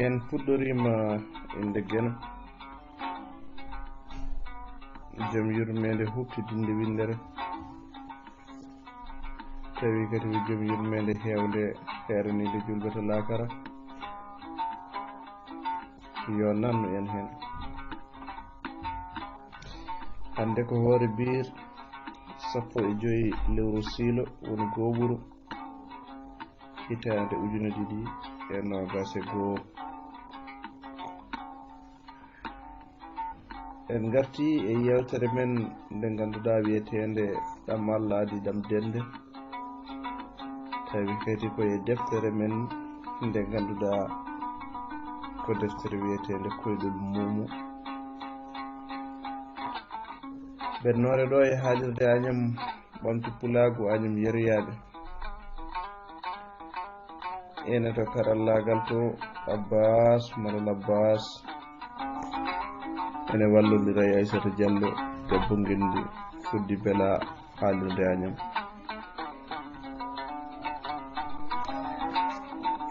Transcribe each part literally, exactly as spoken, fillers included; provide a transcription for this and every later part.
En puɗɗoriima innde Geno, jom yurmeende huɓtidinde winndere, tawi kadi ko jom yurmeende heewnde, heeraniinde julɓe to laakara. Yo nannu en heen. Hannde ko hoore biir sappo e joy lewru siilo, woni gooɓuru, hitaande ujune ɗiɗi e noogaas e goo. En ngartii e yeewtere men nde ngannduɗaa wiyeteende Ɗam Allah adii ɗam dennde. Tawi kadi ko e deftere men nde ngannduɗaa ko deftere wiyeteende Koyɗol Muumu. Ɓennoore ɗo e haalirde Añam Ɓamtu Pulaagu, Añam Yeryaaɓe. Ene to karallaagal to, Abbas Malal Abbas. Ene wallondira e Aysata Jallo, debbo ngenndi fuddi bela haalirde Añam.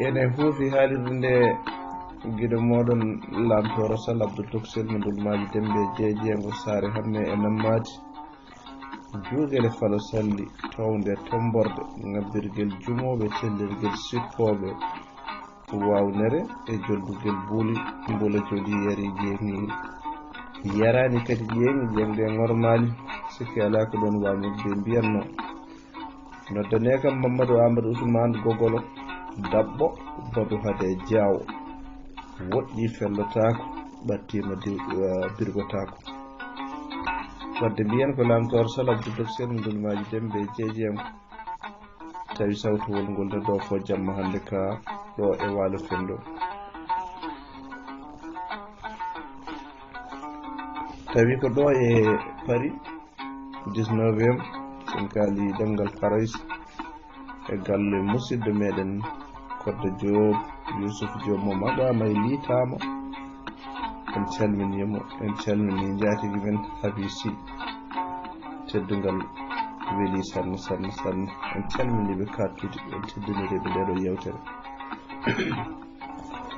Ene huufi haalirde nde giɗo mooɗon Laamtooro Sal Abdul Toksel mo Ndulmaaji Dembe Jeejeengo Saare Hamme e Nammaati. Juugele falo salli, townde tomborɗe, ŋabbirgel jumooɓe, tellirgel sippooɓe, waawnere e joldugel buuli, mbula jooɗi yari jeeŋiiri. Yaraani kadi ƴeeŋi, ƴeeŋde e ŋormaali, sikki alaa ko ɗoon waamirde mbiyatnoo. Noddanee kam Mamadou Amadou Ousmane Gogolo, Daɓɓo, Badu Hade Jaawo. Woɗɗii fellotaako, ɓattiima diw-, eh, birgotaako. Wadde mbiyen ko Laamtooro Sal Abdou Toksel mo Ndulmaaji Dembe e Jeejeengo. Tawi sawtowol ngol ne ɗo ko jamma hannde ka ɗo e Waalo Fenndo. Tawi ko ɗo e Paris, dix-neuvième, sen kaali ɗemngal Farayse, e galle musidɗo meɗen Koddo Joob, Yuusuf Joob mo Maɗaama e Liitaama. En calminii mo, en calminii njaatigi men Habiib Sy. Teddungal weli sanne, sanne, sanne. En calminii ɓe kattudi, en teddiniri ɓe nde ɗo yeewtere.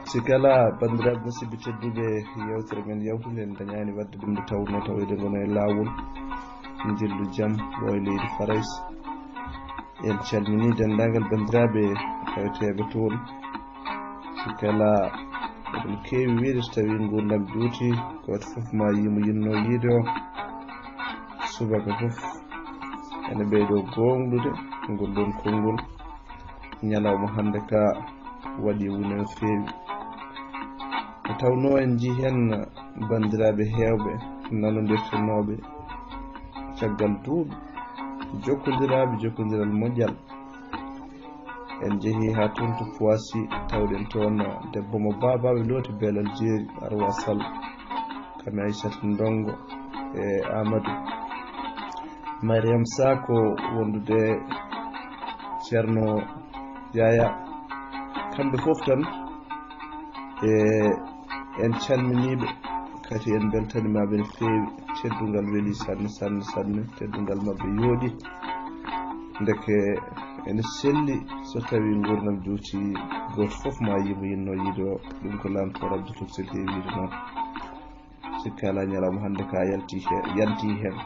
Si kala banndiraaɓe musidɓe tedduɓe, yeewtere men yawtunde en dañaani waɗde ɗum nde tawnoo tawoyde ngono e laawol, njillu jam ɗo e leydi Farayse. En calminii denndaangal banndiraaɓe taweteeɓe toon. Si kala eɗen keewi wiyde, so tawii nguurndam juuti, gooto fof ma yii mo yinnoo yiide o. Subaka fof ene ɓeydoo goongɗude ngol ɗoon konngol. Ñalawma hannde ka waɗi wune no feewi. Nde tawnoo en njii heen banndiraaɓe heewɓe nanondirtenooɓe caggal duuɓi, jokkondiraaɓe jokkondiral moƴƴal. En njehii haa toon to Poissy, tawɗen toon debbo mo baabaaɓe looti beelal jeeri, Arwa Sall, kam e Aissata Ndongo e Amadou. Mariam Sako wondude Ceerno Yaya. Kamɓe fof tan, e, en calminiiɓe, kadi en mbeltaniima ɓe no feewi. Teddungal weli sanne, sanne, sanne. Teddungal maɓɓe yooɗi. Ndeke ene selli so tawii nguurndam juuti, gooto fof ma yii mo yinnoo yiide o. Ɗum ko Laamtoor Abdou Toksel heewi wiide noon. Sikki alaa, ñalawma hannde ka yalti he-, yanti heen.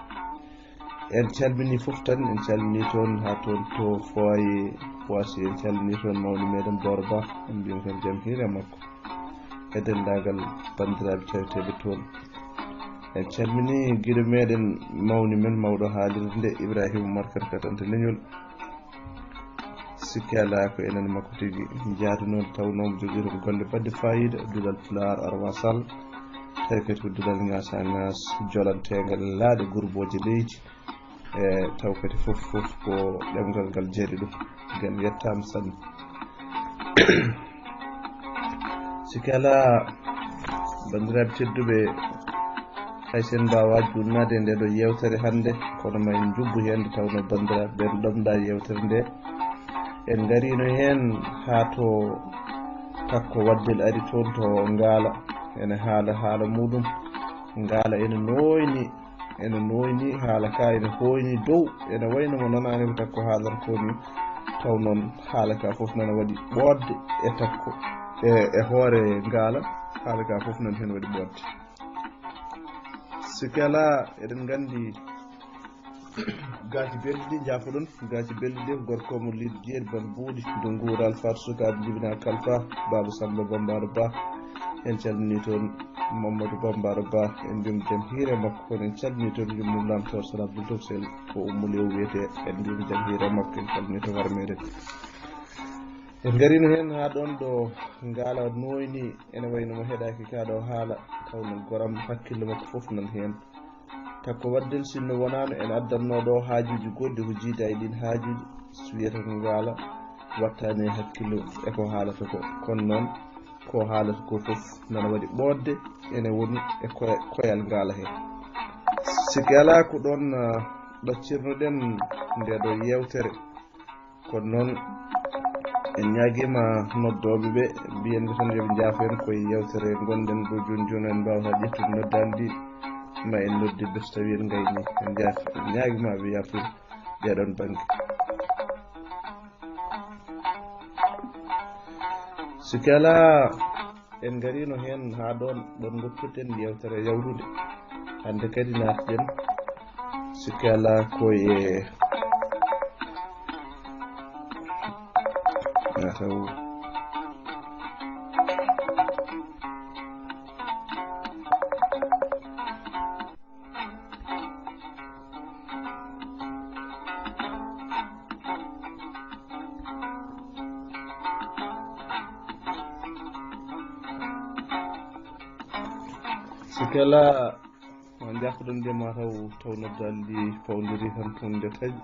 En calminii fof tan, en calminii toon haa toon to Foyer Poissy, en calminii toon mawni meɗen Booro Ba, en mbiyii mo kam jam hiire makko. E denndaangal banndiraaɓe taweteeɓe toon. En calminii giɗo meɗen, mawni men, mawɗo haalirde nde, Ibrahima Umar Kane Katante Leñol. Sikki alaa ko enen makko tigi. Njaadu noon, tawnoo mo jogii toon golle baɗɗe faayiida, duɗal Pulaar Arwa Sall, tawi kadi ko duɗal ŋaasaa ŋaas, jolanteengal laaɗe gurbooje leydi, e taw kadi fof, fof ko ɗemngal ngal jeyi ɗum. Geno yettaama sanne. Sikki alaa, banndiraaɓe tedduɓe, hay so en mbaawaa juutnaade e ndee ɗoo yeewtere hannde, kono ma en njubbu heen nde tawnoo banndiraaɓe ɓeen ɗomɗaa yeewtere nde. En ngariino heen haa to Takko Waddel ari toon to Ngaala, ene haala haala muuɗum. Ngaala ene nooyni, ene nooyni, haala ka ene hooyni dow, ene wayno mo nanaani ko Takko haalata ko ni, taw noon haala ka fof nana waɗi ɓoodde e Takko. e e hoore ngaala. Haala ka fof noon heen waɗi ɓooɗde. Sikki alaa, eɗen nganndi gaaci belɗi ɗi njaafoɗon. Gaaci belɗi ɗi ko gorko mo liiɗo jeeri ban buuɗi, ndu nguural faatu sukaaɓe jibinaa kalfa, baaba Samba Bambaɗo Ba. En calminii toon Mamadou Bambaɗo Ba, en mbiyii mo jam hiire makko. Kono en calminii toon yummum Lamtoor Sala Abdoul Toksel, ko Ummu Lew wiyetee, en mbiyii mo jam hiire makko. En calminii toon hare meeɗen. En ngariino heen haa ɗoon ɗo ngaala nooyni, ene wayi no mo heɗaaki kaa ɗo haala, taw no goram hakkille makko fof nan heen. Takko Waddel, sinno wonaano en addannoo ɗo haajuuji goɗɗi ko jiidaa e ɗiin haajuuji, so wiyata ko ngaala wattaani e hakkille e ko haalata ko. Kono noon, ko haalata ko fof nana waɗi ɓooɗde, ene woni e koya-, koyal ngaala heen. Sikki alaa ko ɗoon, ah, ɗaccirno-ɗen ndee ɗo yeewtere. Kono noon, en ñaagiima noddooɓe ɓe, mbiyen ɓe tan yo ɓe njaafo en koye yeewtere ngonɗen ɗo jooni jooni, en mbaawata ƴettude noddaali ɗi, ma en nodde ɓe so tawii en ngayni. En njaaf-, en ñaagiima ɓe yaafuya ɗeeɗoon bannge. Sikki alaa, en ngariino heen haa ɗoon, ɗoon ngoppirɗen yeewtere yawtunde. Hannde kadi naatɗen, sikki alaa, ko e, a taw. Sikki alaa, on njaafo-ɗon nde, ma taw, taw noddaali ɗi pawndiri tan, tun nde taƴi.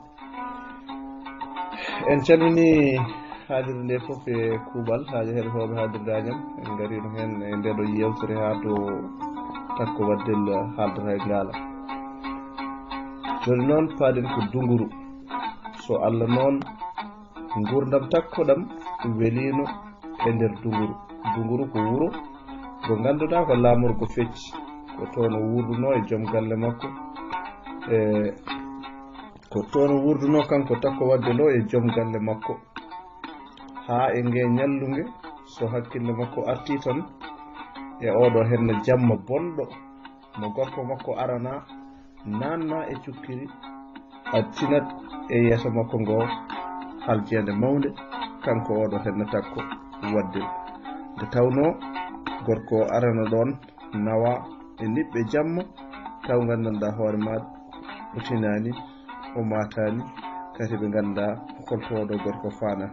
En calminii haadirde nde fof e kuuɓal, haa e heɗotooɓe haadirde Añam. En ngariino heen e ndee ɗo yeewtere haa to Takko Waddel haaldata e ngaala. Jooni noon, paaɗen ko Dunguru. So Allah noon, nguurndam Takko ɗam weliino e nder Dunguru. Dunguru ko wuro ngo ngannduɗaa ko laamorgo fecci. Ko toon o wuurdunoo e joom galle makko. E, ko toon o wuurdunoo kanko Takko Waddel e joom galle makko. Haa e ngee ñallunge, so hakkille makko artii tan e oo ɗo henna jamma bonɗo, mo gorko makko aranaa, naatnaa e cukkiri, a tinat e yeeso makko ngo haljeende mawnde, kanko oo ɗo henna Takko Waddel. Nde tawnoo gorko o arana ɗoon, nawaa e niɓɓe jamma, taw nganndanɗaa hoore maaɗa, o tinaani, o maataani, kadi ɓe nganndaa holto oo ɗo gorko faanaa.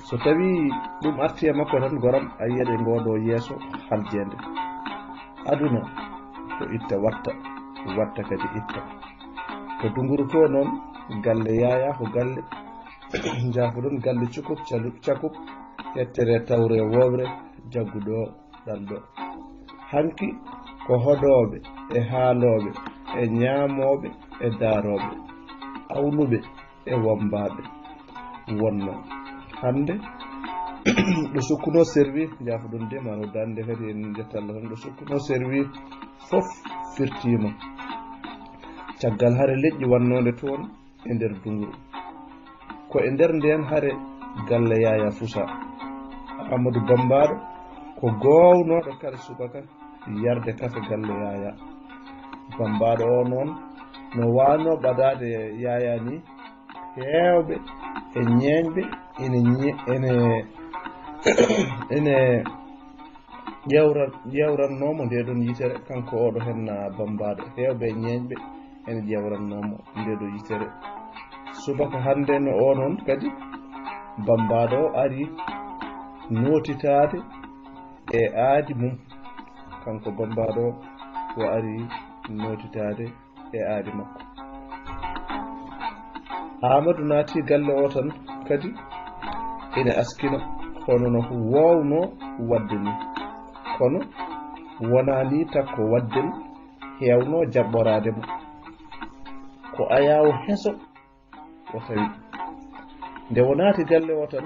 So tawii ɗum artii e makko tan, goram, a yiyat e ngoo ɗo yeeso haljeende. Aduna ko itta watta, watta kadi itta. To Dunguru to noon, galle Yaayaa ko galle, njaafo-ɗon, galle Cukup, Calu-, Cakup, ƴettere tawre wooɓre, jagguɗo ɗalɗo. Hanki ko hoɗooɓe e haalooɓe e ñaamooɓe e daarooɓe, awluɓe e wammbaaɓe wonnoo. Hannde, ɗo sukkunoo servi, njaafo-ɗon de, ma noddaali nde kadi en njetta Allah tan, ɗo sukkunoo servi fof firtiima. Caggal hare leƴƴi wannoonde toon, e nder Dunguru. Ko e nder ndeen hare galle Yaayaa Fusa. Aamadu Bammbaaɗo ko goownooɗo kala subaka yarde kafe galle Yaayaa. Bammbaaɗo o noon no waawno ɓadaade Yaayaa ni, heewɓe e ñeeñɓe ene ñe-, ene, ene ƴeewra-, ƴeewrannoo mo ndee ɗoon yitere, kanko oo ɗo henna Bammbaaɗo. Heewɓe e ñeeñɓe ene ƴeewrannoo mo ndee ɗoo yitere. Subaka hannde no oo noon kadi, Bammbaaɗo o ari nootitaade e aadi mum. Kanko Bammbaaɗo o, o ari nootitaade e aadi makko. Aamadu naati galle o tan kadi ina askina, hono no waawnoo waɗde ni. Kono wonaa ni Takko Waddel heewnoo jaɓɓoraade mo. Ko ayaawo heso o tawi. Nde o naati galle o tan,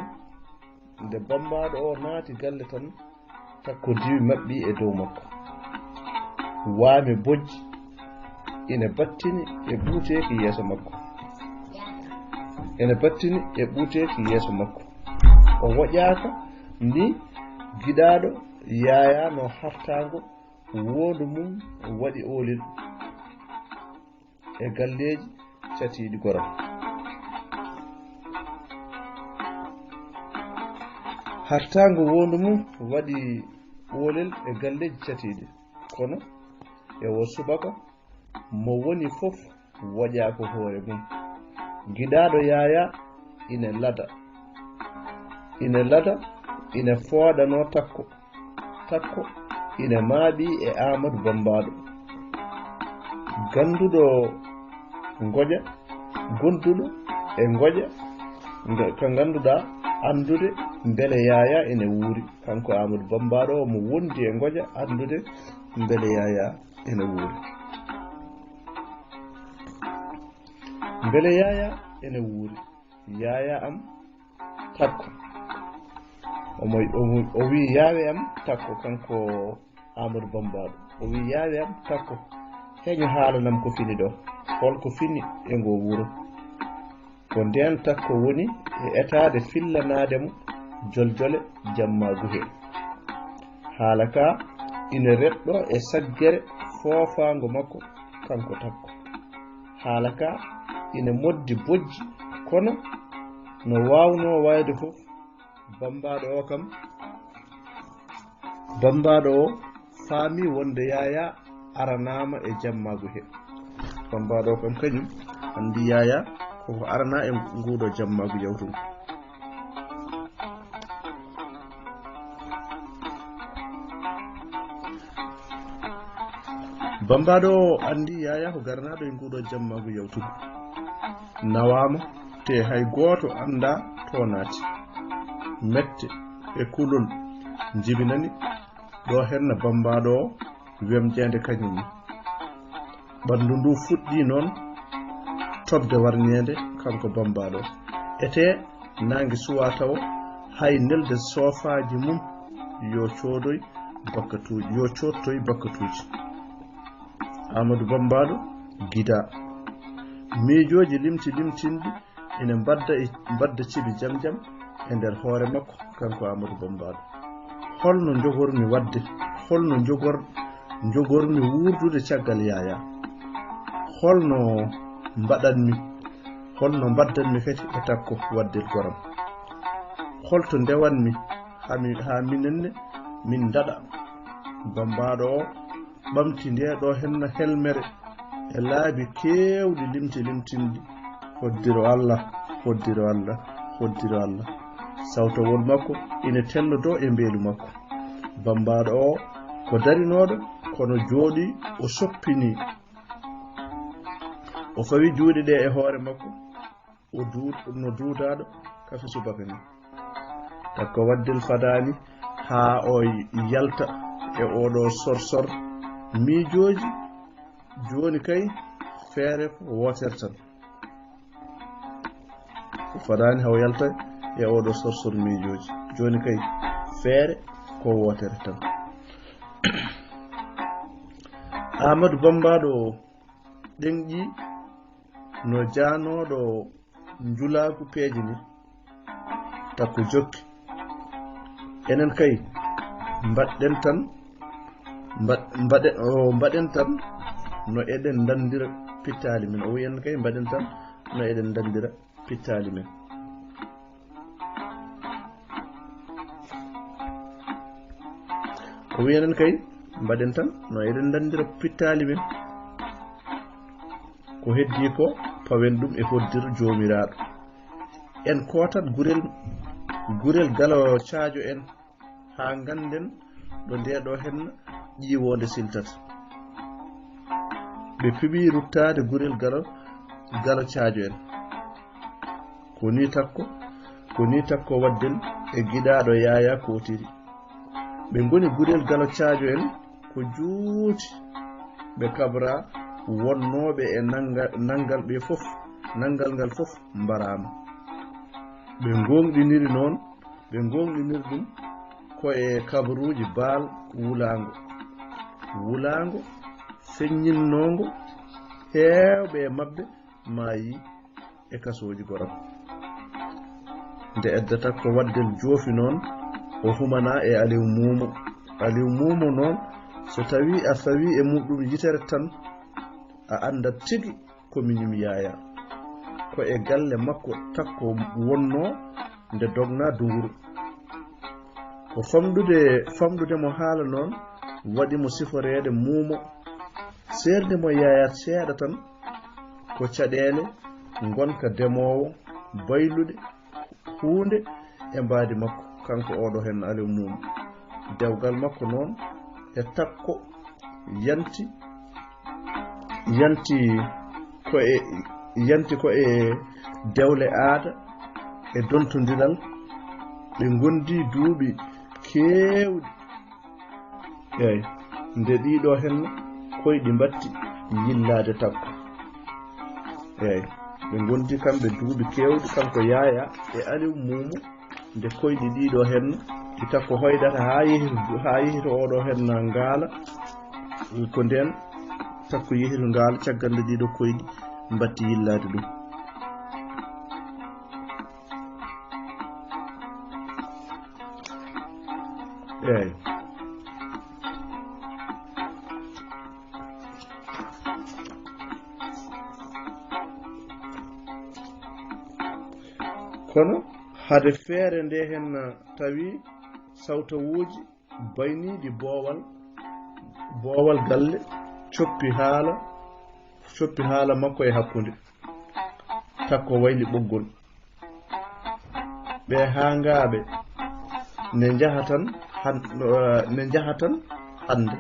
nde Bammbaaɗo o naati galle tan, Takko diwi maɓɓi e dow makko. Waame bojji ina battini e ɓuuteeki yeeso makko. ene battini e ɓuuteeki yeeso makko. O woƴaaka ni giɗaaɗo Yaayaa no hartaango woondu mum waɗi oolel e galleeji catiiɗi goram. Hartaango woondu mum waɗi oolel e galleeji catiiɗi, kono e o subaka mo woni fof woƴaa ko hoore mum. Giɗaaɗo Yaayaa ina lada, ina lada, ina fooɗanoo Takko. Takko ina maaɓi e Aamadu Bammbaaɗo. Gannduɗo ngoƴa, gonduɗo e ngoƴa, nga-, ka ngannduɗaa anndude mbele Yaayaa ene wuuri. Kanko Aamadu Bammbaaɗo omo wondi e ngoƴa anndude mbele Yaayaa ene wuuri. Mbele Yaayaa ene wuuri. Yaayaa am Takko. Omo, omo, o wii, "Yaawe am Takko," kanko Aamadu Bammbaaɗo. O wii, "Yaawe am Takko, heño haalanam ko fini ɗo. Hol ko fini e ngoo wuro?" Ko ndeen Takko woni e etaade fillanaade mo joljole jammaagu hee. Haala kaa ina reɗɗoo e saggere foofaango makko, kanko Takko. Haala kaa ina moddi bojji, kono no waawnoo waayde fof, Bammbaaɗo o kam, Bammbaaɗo o faami wonde Yaayaa aranaama e jammaagu he. Bammbaaɗo o kam kañum anndi Yaayaa koko aranaa e nguuɗo jammaagu yawtungu. Bammbaaɗo o anndi Yaayaa ko garanaaɗo e nguuɗo jammaagu yawtungu. Nawaama te hay gooto anndaa to naati. Mette e kulol njibinani ɗo henna Bammbaaɗo o wemjeende kañum ne. Ɓanndu ndu fuɗɗii noon toɓde warñeende kanko Bammbaaɗo o. Etee naange suwaa tawo hay nelde soofaaji mum yo coodoy bakkatuuji, yo coottoy bakkatuuji. Aamadu Bammbaaɗo gidaa. Miijooji limti limtinɗi ene mbadda e, mbadda cebi jam jam e nder hoore makko, kanko Aamadu Bammbaaɗo. Holno njogormi waɗde? Holno njogor-, njogormi wuurdude caggal Yaayaa? Holno mbaɗanmi? Holno mbaddanmi kadi e Takko waɗde goram? Holto ndewanmi haa mi, haa minen ne min ndaɗa? Bammbaaɗo o ɓamti ndee ɗo henna helmere e laabi keewɗi limti limtinɗi. Hoddiro Allah, hoddiro Allah, hoddiro Allah. Sawtowol makko ina tellodoo e mbeelu makko. Bammbaaɗo o ko darinooɗo, kono jooɗii o soppinii. O fawi juuɗe ɗe e hoore makko. O duud-, no duudaaɗo kafe subaka ni. Takko waddel fadaani haa o yalta e oɗo sorsor miijooji. Jooni kay feere ko wootere tan. O fadaani haa o yalta e oɗo sorsor miijooji. Jooni kay feere ko wootere tan. Aamadu Bammbaaɗo o ɗeŋƴi no jaanooɗo njulaagu peeje ni. Takko jokki. Enen kay, mbaɗɗen tan, mbaɗ-, mbaɗe-, o, mbaɗen tan no eɗen ndanndira pittaali men. O wiyi, "Enen kay, mbaɗen tan no eɗen ndanndira pittaali men." O wiyi, "Enen kay, mbaɗen tan no eɗen ndanndira pittaali men. Ko heddii ko, pawen ɗum e hoddiro Joomiraaɗo. En kootat gurel, gurel galo caajo en, haa ngannden ɗo ndee ɗo henna ƴiiwoonde siltata." Ɓe piɓi ruttaade gurel galo, galo caajo en. Ko nii Takko, ko nii Takko waddel e giɗaaɗo Yaayaa kootiri. Ɓe ngoni gurel galo caajo en ko juuti. Ɓe kabraa wonnooɓe e nannga-, nanngal ɓe fof, nanngal ngal fof mbaraama. Ɓe ngoongɗiniri noon, ɓe ngoongɗiniri ɗum ko e kabaruuji baal wulaango. Wulaango feññinnoongo, heewɓe e maɓɓe maayii e kasooji goram. Nde edda Takko waddel joofi noon, o humanaa e Aliw Muumo. Aliw Muumo noon, so tawii a fawii e muuɗum yitere tan, a anndat tigi ko miñum Yaayaa. Ko e galle makko Takko wonnoo nde dognaa Dunguru. Ko famɗude, famɗude mo haala noon waɗi mo siforeede Muumo. Seernde mo Yaayaa seeɗa tan, ko caɗeele, ngonka demoowo, bayluɗe, huunde e mbaadi makko, kanko oɗo heen Aliw Muumo. Dewgal makko noon e Takko yanti, yanti ko e, yanti ko e dewle aada e dontondiral. Ɓe ngondi duuɓi keewɗi. Eey, nde ɗiɗo heen koyɗi mbatti yillaade Takko. Eey, ɓe ngondi kamɓe duuɓi keewɗi, kanko Yaayaa e Aliw Muumo, nde koyɗi ɗiɗo heen ɗi Takko hoyɗata haa yehi, haa yehi to oɗo heen ngaala. Ko ndeen Takko yehi to ngaala, caggal nde ɗiɗo koyɗi mbatti yillaade ɗum. Eey. Kono hade feere nde heen tawi sawtawuuji bayniiɗi boowal, boowal galle coppi haala, coppi haala makko e hakkunde. Takko wayli ɓoggol. Ɓe haangaaɓe ne njaha tan han-, eh, ne njaha tan hannde.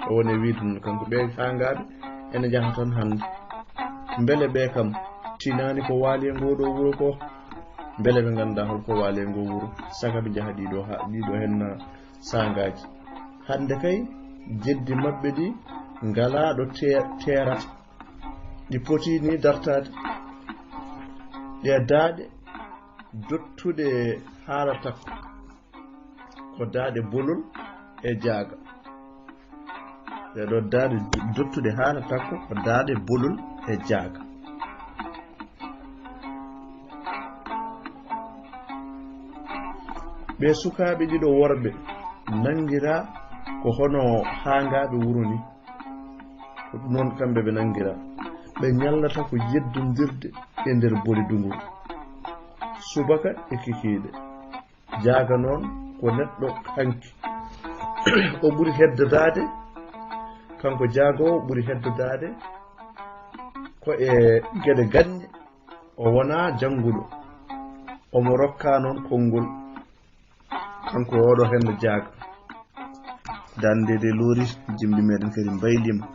O woni e wiyde noon kanko, ɓe haangaaɓe ene njaha tan hannde. Mbele ɓe kam tinaani ko waali e ngoo ɗoo wuro ko? Mbele ɓe nganndaa hol ko waali e ngoo wuro? Saka ɓe njaha ɗiɗo ha-, ɗiɗo heen saangaaji. Hannde kay jeddi maɓɓe ɗi ngalaa ɗo te-, teerata. Ɗi poti ni dartaade. Ɗe daaɗe dottuɗe haala Takko. Ko daaɗe bolol e jaaga. Ɗee ɗoo daaɗe dottuɗe haala Takko ko daaɗe bolol e jaaga. Ɓee sukaaɓe ɗiɗo worɓe nanngiraa ko hono haangaaɓe wuro ni. Ko ɗum noon kamɓe ɓe nanngiraa. Ɓe ñallata ko yeddondirde e nder boli Dunguru. Subaka e kikiiɗe. Jaaga noon ko neɗɗo hanki. O ɓuri heddodaade, kanko jaagoowo ɓuri heddodaade ko e geɗe gaññe. O wonaa jannguɗo. Omo rokkaa noon konngol. Kanko oɗo heen no jaaga. Dande de loori, jimɗi meɗen kadi mbayliima.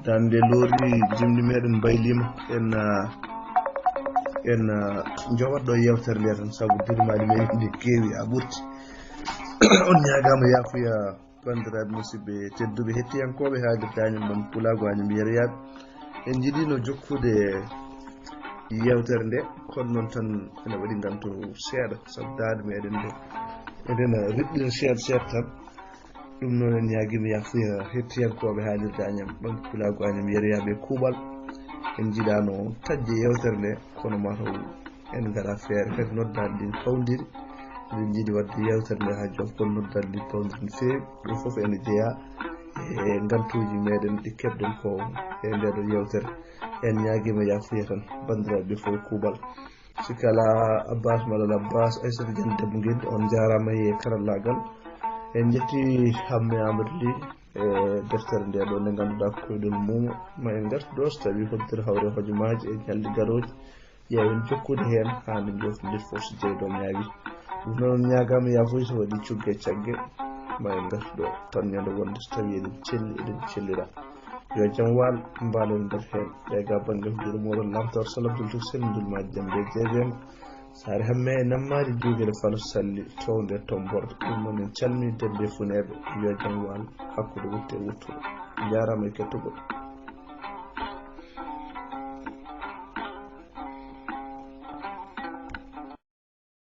Dande loori, jimɗi meɗen mbayliima. En, ah, en, ah, njowat ɗo yeewtere nde tan, sabu dirimaaji men ɗi keewi, a ɓurti. On ñaagaama yaafuya. Banndiraaɓe musidɓe tedduɓe, hettiyankooɓe haalirde Añam Ɗam Pulaagu, Añam Yeriyaaɓe, en njiɗino jokkude yeewtere nde, kono noon tan ene waɗi nganto seeɗa, sabu daande meɗen nde eɗen riɓɓina seeɗa seeɗa tan. Ɗum noon en ñaagiima yaafuya hettiyankooɓe haalirde Añam Ɗam Pulaagu, Añam Yeriyaaɓe e kuuɓal. En njiɗaano taƴde yeewtere nde, kono mataw en ngaɗa feere kadi noddaali ɗin pawndiri. Eɗen njiɗi waɗde yeewtere nde haa joof, kono noddaali ɗin pawndiri no feewi. Ɗum fof ene jeyaa e ngantuuji meɗen ɗi keɓɗen ko e nde ɗo yeewtere. En ñaagiima yaafuya tan, banndiraaɓe ɓe fof e kuuɓal. Si kala Abbas Malal Abbas, Aissata Diagne Debbo Guel, on njaaraama e karallaagal. En njetti Hamme Amadou Ly e deftere nde ɗo nde ngannduɗaa ko koyɗol mum. Ma en ngartu ɗo, so tawii hoddere hawre hojomaaji e ñalɗi garooji. Ƴeewen jokkude heen haa nde njoofndir fof so jeyɗo ñaawi. Ɗum noon ñaagaama yaafuya so waɗi cugge cagge. Ma en ngartu ɗo tan ñande wonde so tawii eɗen celli, eɗen cellira. Yo jam waal, mbaalen nder heen. Ɓe ga bannge hujjude mooɗon Lamtoor Salabdul Tuk Sendul Majjam be jeejeema. Saare Hamme e Nammaari Juugere Falo Salli, townde Tomborde. Ɗum noon en calmii debbe funeeɓe. Yo jam waal, hakkude wutte e wuttude. Njaaraama e kettugol.